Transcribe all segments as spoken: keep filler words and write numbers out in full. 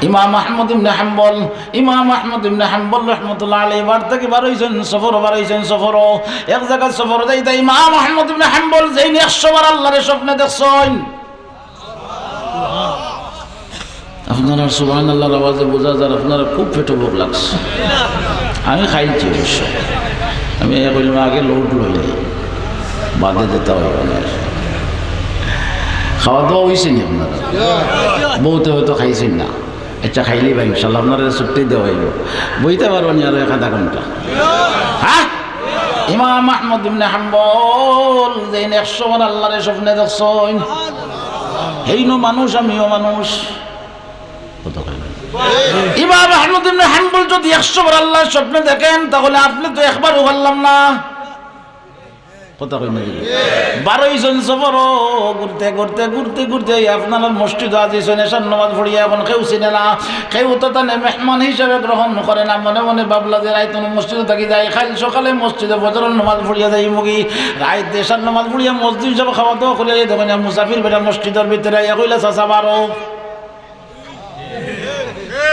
ইমাম আহমদ ইবনে হাম্বল, ইমাম আহমদ ইবনে হাম্বল রহমতুল্লাহ আলাইহি বাড়ি থাকি বার অইছইন, সফরো বার অইছইন, সফরো। এক জাগাত সফরো যাইতা ইমাম আহমদ ইবনে হাম্বল যেইন একশো বার আল্লাহরে স্বপ্নে দেখছইন। আপনারার সুবহানাল্লাহর আওয়াজে বুঝা যার আপনারার খুব পেটো ভুক লাগছে। আমি খাইছি অবশ্য, আমি কইলাম আগে লোড লইলে বাদে দিতা অইবো না। খাওয়া দাওয়া অইছে নি আপনারার? বউতে হয়তো খাইছইন না। আচ্ছা, খাইলিবা ইনশাআল্লাহ, আপনারারে ছুটি দেওয়া অইবো। বইতা পারবা নি আরো এক আধা ঘন্টা? হ্যাঁ, ইমাম আহমদ ইবনে হাম্বল যেইন একশো বার আল্লাহরে স্বপ্নে দেখছইন, হেইনও মানুষ, আমিও মানুষ। কথা কয় না। ইমাম আহমদ ইবনে হাম্বল যদি একশো বার আল্লাহর স্বপ্নে দেখেন, তাহলে আপনে তো একবারও পারলাম না। কথা কয় না। বার অইছইন সফরো, ঘুরতে ঘুরতে, ঘুরতে ঘুরতে আপনারার মসজিদো আইছইন, এশার নামাজ পড়িয়া অখন কেউ চিনে না, কেউ তো তানে মেহমান হিসাবে গ্রহণ করে না। মনে মনে ভাবলা যে রাইত অনো মসজিদো থাকি যাই, কাইল সকালে মসজিদো ফজরর নামাজ পড়িয়া যাইমুগি, রাইত এশার নামাজ পড়িয়া মসজিদ সব খাওয়া দাওয়া করিয়া যাই, দেখইন মুসাফির বেটা মসজিদর ভিতরে আইয়া কইলা, "চাচা বারো।"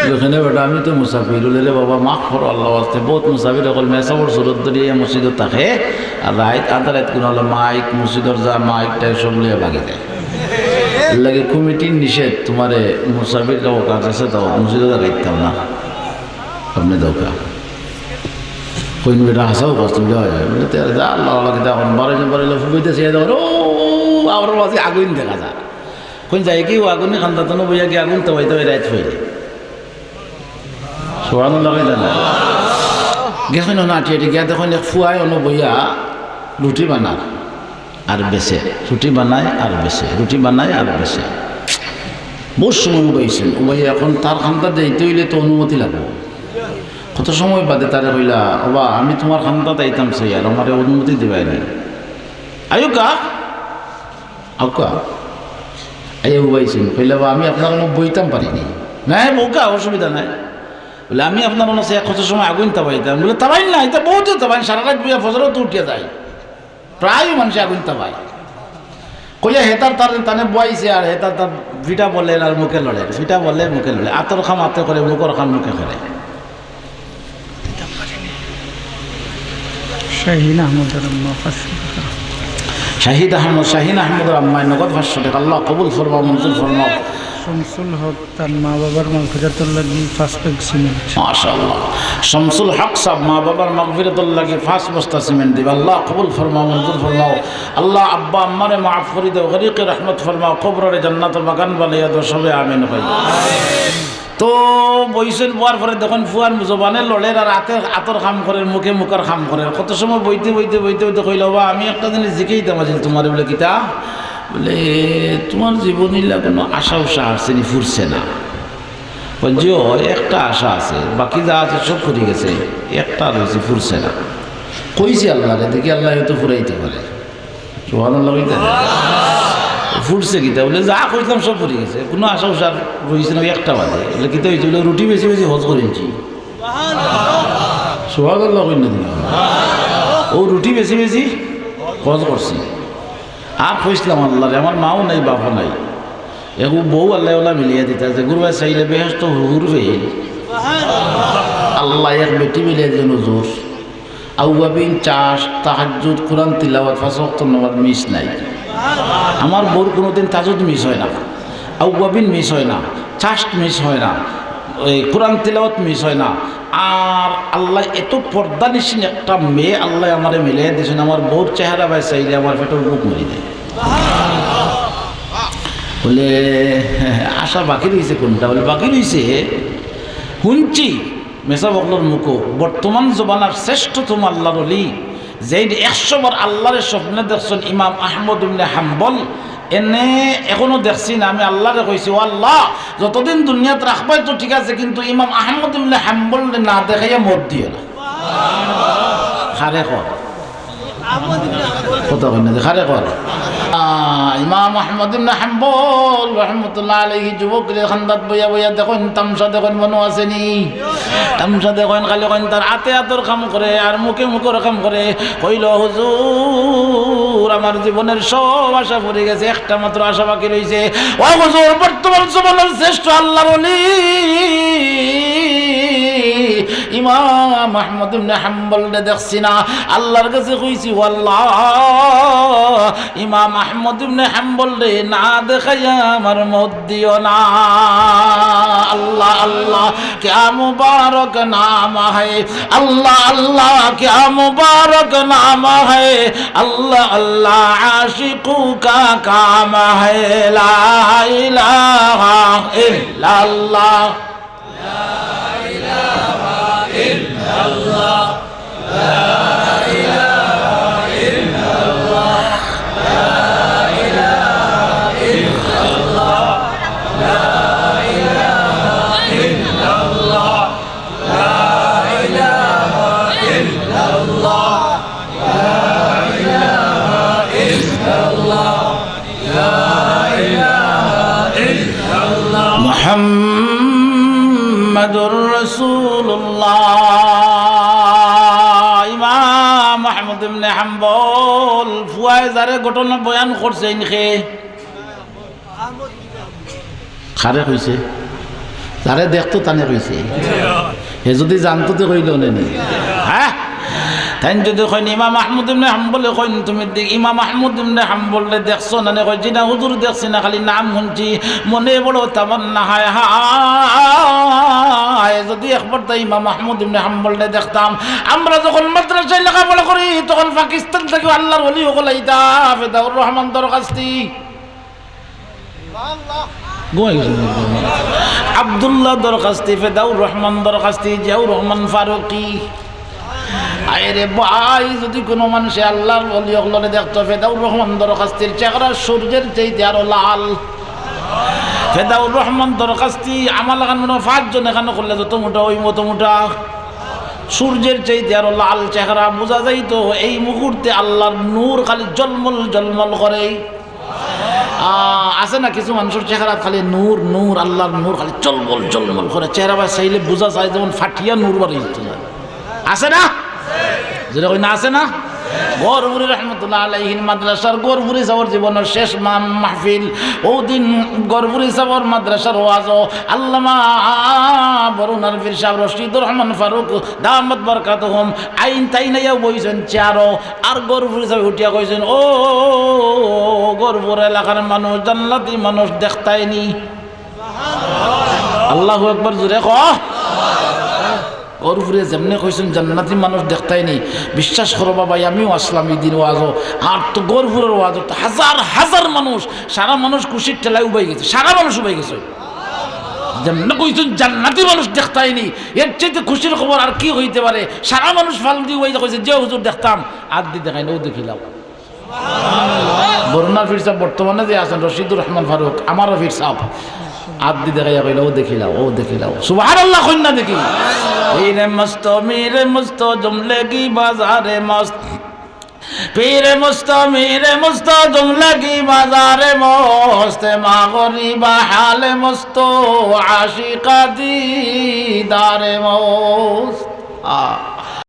অইখানে বেটা, "আমি তো মুসাফির।" বলে, "রে বাবা, মাফ করো আল্লাহর ওয়াস্তে, বউত মুসাফির অকল মেসাবর সুরত ধরিয়া মসজিদো থাকে, আর রাইত আধা রাইত কুনু অইলে মাইক, মসজিদর যা মাইক টাইক সব লইয়া ভাগি যায়। এর লাগি কমিটির নিষেধ, তুমারে মুসাফির যাও কার কাছে যাও, মসজিদো যাইতাম না, আপনে যাও কা।" কইন বেটা, হাছাউ কছ তুমি? বলে, "তে যা আল্লাহ, আল্লাহ, কিতা অখন বারো জন বারো জন ফুবাইতে চাইয়া দেখো, ও, আমার মাঝে আগুন দেখা যায়।" কইন যাই কি, ও আগুনি কান্দাত অনো বইয়া গিয়া আগুন তাবাই তাবাই রাইত অইলে। সুবহানাল্লাহ কইতা না? গেছইন অনো আটি আটি গিয়া দেখইন এক ফুয়ায় অনো বইয়া রুটি বানার আর বেচে, রুটি বানায় আর বেচে, রুটি বানায় আর বেচে। বউত সময় উবাইছইন, উবাইয়া অখন তার কান্দাত যাইতে অইলে তো অনুমতি লাগবো। কত সময় বাদে তারে কইলা, "ওবা, আমি তুমার কান্দাত আইতাম চাইয়ার, আমারে অনুমতি দিবায় নি?" "আইও কা।" আউক্কা। আইয়া উবাইছইন, কইলা, "বা, আমি আপনার অনো বইতাম পারি নি?" "না, বউক্কা, অসুবিধা নাই।" বলে, "আমি আপনার অনো চাইয়া কত সময় আগুন তাবাইতাম।" বলে, "তাবাইন না, ইতা বউতে তাবাইন, সারা রাইত বইয়া ফজরো তো উঠিয়া যায়, প্রায় মানুষে আগুন তাবায়।" কইয়া হে তার, তার, তানে বওয়াইছে আর হে তার, তার ফিটা বলের আর মুখে লড়ের, ফিটা বলের মুখে লড়ের, আতর খাম আতে করে, মুখর খাম মুখে করে। শাহিন আহমদর আম্মা, পাঁচশো টাকা। শাহিদ আহমদ, শাহিন আহমদর আম্মায় নগদ পাঁচশো টাকা। আল্লাহ কবুল ফরমাও, মঞ্জুর ফরমাও। শামসুল হক তান মা বাবার মাগফিরাতর লাগি পাঁচ ব্যাগ সিমেন্ট। মাশাআল্লাহ। শামসুল হক সাব মা বাবার মাগফিরাতর লাগি পাঁচ বস্তা সিমেন্ট দিবা। আল্লাহ কবুল ফরমাও, মঞ্জুর ফরমাও। আল্লাহ আব্বা আম্মারে মাফ করি দেও, গরিকে রহমত ফরমাও, কবররে জান্নাতর বাগান বানাইয়া দেও, সবে আমিন কই। তো বইছইন, বওয়ার পরে দেখইন ফুয়ার জবানে লড়ের আর আতে আতর খাম করের, মুখে মুখর খাম করের। কত সময় বইতে বইতে বইতে বইতে কইলা, "ওবা, আমি একটা জিনিস জিকাইতাম আছিল তুমারে।" বলে, "কিতা?" বলে, "তুমার জীবন ইলা কুনু আশা উষা আছে নি, ফুরছে না?" বলে, "জি অয়, একটা আশা আছে, বাকি যা আছে সব ফুরি গেছে, একটা রইছে, ফুরছে না।" কইছি আল্লাহরে, দেখি আল্লায় হয়তো ফুরাইতে পারে। সুবহানাল্লাহ কইতা না? ফুরছে কিতা? বলে, "যা কইছিলাম সব ফুরি গেছে, কুনু আশা উষা রইছে না, ওই একটা বাদে।" বলে, "কিতা অইছে?" বলে, "রুটি বেচি বেচি হজ করিলিছি।" সুবহানাল্লাহ কইন না দিন। ও রুটি বেচি বেচি হজ করছি। আর কইছিলাম আল্লাহরে, আমার মাও নাই, বাপও নাই, এগু বউ আল্লায় ওলা মিলাইয়া দিতা, যেগুর বায় চাইলে বেহেস্তো হুর ফেইল। আল্লায় এক বেটি মিলাইয়া দিছইন হুজুর। আউয়াবিন, চাষ, তাহাজ্জুদ, কুরআন তিলাওয়াত, পাঁচ ওয়াক্ত নামাজ মিস নাই। আমার বউর কুনুদিন তাহাজ্জুদ মিস অয় না, আউয়াবিন মিস অয় না, চাষ মিস অয় না, এই কুরআন তিলাওয়াত মিস অয় না। আর আল্লায় এত পর্দানিশীন একটা মেয়ে আল্লায় আমারে মিলাইয়া দিছইন, আমার বউর চেহারা বায় চাইলে আমার পেটর ভুক মরি যায়। বলে, "আশা বাকি রইছে কুনটা?" বলে, "বাকি রইছে, হুনছি মেসাব অকলর মুখো, বর্তমান জমানার শ্রেষ্ঠতম আল্লাহর ওলি, যেইন একশো বার আল্লাহরে স্বপ্নে দেখছইন, ইমাম আহমদ ইবনে হাম্বল, এনে এখনো দেখছি না। আমি আল্লাহরে কইছি, 'ও আল্লাহ, যতদিন দুনিয়াত রাখবায় তো ঠিক আছে, কিন্তু ইমাম আহমদ ইবনে হাম্বলরে না দেখাইয়া মউত দিও না।'" কারে কর? কথা কইন না যে, কারে কর? আহ, ইমাম আহমদ ইবনে হাম্বল রহমতুল্লাহ আলাইহি যুবকরে কান্দাত বইয়া বইয়া দেখইন, তামশা দেখইন, মনো আছে নি? তামশা দেখইন, খালি কইন তার আতে আতর কাম করে আর মুখে মুখর কাম করে। কইল, "হুজুর, আমার জীবনের সব আশা ফুরি গেছে, একটা মাত্র আশা বাকি রইছে। ও হুজুর, বর্তমান জমানার শ্রেষ্ঠ আল্লাহর ওলি ইমাম আহমদ ইবনে হাম্বলরে দেখছি না।" আল্লাহর কাছে কইছি, "ও আল্লাহ, ইমাম আহমদ ইবনে হাম্বলরে না দেখাইয়া আমার মউত দিও না।" আল্লাহ, আল্লাহ, ক্যা মুবারক নাম হ্যায়। আল্লাহ, আল্লাহ, ক্যা মুবারক নাম হ্যায়। আল্লাহ, আল্লাহ, আশিকু কা কাম হ্যায়। লা ইলাহা ইল্লাল্লাহ। মুহাম্মাদুর রাসূলুল্লাহ। ইমাম আহমদ ইবনে হাম্বল ফুয়ায় যারে ঘটনা বয়ান করছে, ইনকে কারে কইছে? যারে দেখতো তানে কইছে। হে যদি জানতো তে কইলো নে নি? হ্যাঁ? তাইন যদি কইন, ইমাম আহমদ ইবনে হাম্বলে কইন, "তুমি দে-, ইমাম আহমদ ইবনে হাম্বলরে দেখছো না নে?" কয়, "জি না হুজুর, দেখছি না, খালি নাম হুনছি, মনে বড় তামান্না, হায় হায়, যদি একবার তাই ইমাম আহমদ ইবনে হাম্বলরে দেখতাম।" আমরা যখন মাদ্রাসায় লেখাপড়া করি, তখন পাকিস্তান থাকি আল্লাহর ওলি অকল আইতা, ফেদাউর রহমান দরখাস্তি, ঘুমাই গেছে। আব্দুল্লাহ দরখাস্তি, ফেদাউর রহমান দরখাস্তি, জিয়াউর রহমান ফারুকি। আরে ভাই, যদি কুনু মানষে আল্লাহর ওলি অকলরে দেখতো, ফেদাউর রহমান দরখাস্তির চেহারা সূর্যের চাইতে আরো লাল। ফেদাউর রহমান দরখাস্তি, আমার লাখান মনে হয় পাঁচজন এখানো করলে যত মুটা, ওই মতো মুটা। সূর্যের চাইতে আরো লাল চেহারা, বুঝা যাইতো এই মুহূর্তে আল্লাহর নূর খালি জলমল জলমল করে। আহ, আছে না কিছু মানুষর চেহারা খালি নূর, নূর, আল্লাহর নূর খালি জলমল জলমল করে, চেহারা বায় চাইলে বুঝা যায় যেমন ফাটিয়া নূর বারই যেত যায়। আছে না? যেটা কই না, আছে না? গহরপুরী রহমতুল্লাহ আলাইহির মাদ্রাসার গহরপুরী সাবর জীবনের শেষ মা-, মাহফিল। ওদিন গহরপুরী সাবর মাদ্রাসার ওয়াজও আল্লামা বরুণার পীর সাহেব রশিদুর রহমান ফারুক দামাত বারকাতুহুম আইন তাইন আইয়া বইছইন চেয়ারও। আর গহরপুরী সাহেব উঠিয়া কইছইন, "ও গহরপুর এলাকার মানুষ, জান্নাতি মানুষ দেখতায়নি।" আল্লাহু আকবার, জোরে ক। গহরপুরে যেমনে কইছইন, "জান্নাতি মানুষ দেখতায়নি।" বিশ্বাস করো বাবা, আমিও আসলাম এই দিন ওয়াজও। আর তো গহরপুরের ওয়াজও তো হাজার হাজার মানুষ, সারা মানুষ খুশির ঠেলায় উবাই গেছে, সারা মানুষ উবাই গেছে। যেমনে কইছইন, "জান্নাতি মানুষ দেখতায়নি", এর চাইতে খুশির খবর আর কি হইতে পারে? সারা মানুষ ফাল দি উবাই কইছে, "যে হুজুর দেখতাম", আত দি দেখাইন, ও দেখিলাও। বরুণার পীর সাহেব বর্তমানে যে আছেন, রশিদুর রহমান ফারুক, আমারও পীর সাহেব, আত দি দেখাইয়া কইলা, "ও দেখিলাও, ও দেখিলাও।" সুবহানাল্লাহ কইন না দেখি। পীরে মস্ত, মীরে মস্ত, জুমলেগি বাজারে মস্ত। পীরে মস্ত, মীরে মস্ত, জুমলেগি বাজারে মস্ত। মা গরিবা হালে মস্ত, আশিকা দিদারে মস্ত। আ,